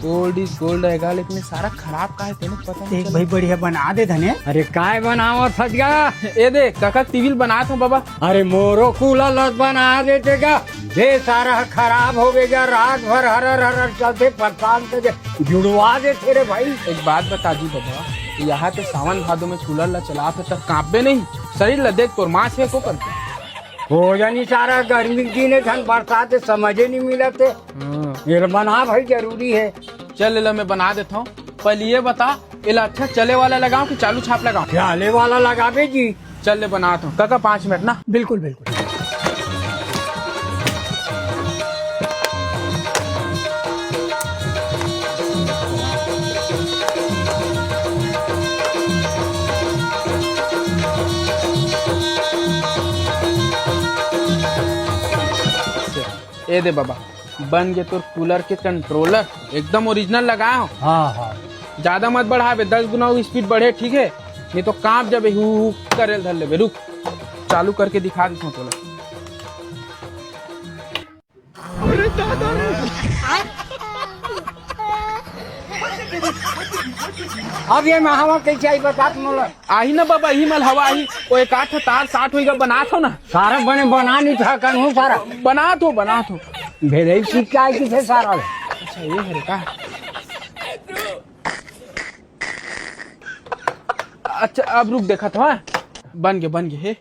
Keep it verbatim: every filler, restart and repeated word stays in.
Gold is gold रहेगा, लेकिन ये सारा खराब का है, तेने पता नहीं देख चला। भाई, बढ़िया बना दे धने। अरे, काय बनावत हस गा? ए दे, कका के टीवी ल बनात हंव बाबा। अरे, मोरो कूलर ल बना देते गा। ये सारा खराब होगे गा, रात भर हरर हरर चलथे, परेशान कर दे, जुड़वा देथे रे भाई। एक बात बता दी बाबा, यहाँ तो सावन भादो में कूलर ला चलात हस, तब कांपबे नहीं? शरीर ला देख, तोर मांस हे को करके। हो जानी सारा गर्मी के दिन हे, धन बरसात हे, समझे नहीं मिलत हे। हाँ। ये बना भाई जरूरी हे। चल, एला मैं बना देता हूँ। पहले ये बता, एला अच्छा चले वाला लगाऊं कि चालू छाप लगाऊं? चले वाला लगाबे जी। चल ले, बनात हंव। कका, पाँच मिनट ना। बिल्कुल, बिल्कुल। ए दे बाबा, बन गे तोर कूलर के कंट्रोलर, एकदम ओरिजिनल लगाए हंव। हाँ, हाँ। ज्यादा मत बढ़ाबे, दस गुना वो स्पीड बढ़े, ठीक हे? नहीं तो कांप जाबे, हू, हू करे ल धर लेबे। रुक, चालू करके दिखा देथंव तोला। अब ये में हवा कैसे आई, बता तो मोला। आही ना बाबा, इही मेर हवा आही। ओ, एक आध तार साट होइगा, बनात हंव ना। सारा बने बना नहीं था, कन हूँ सारा। बनात हंव, बनात हंव। भेलई सीख के आई किसे सारा। अच्छा, ये हरे का? अच्छा, अब रुक, देखत हंव, हाँ? बन गे, बन गे हे।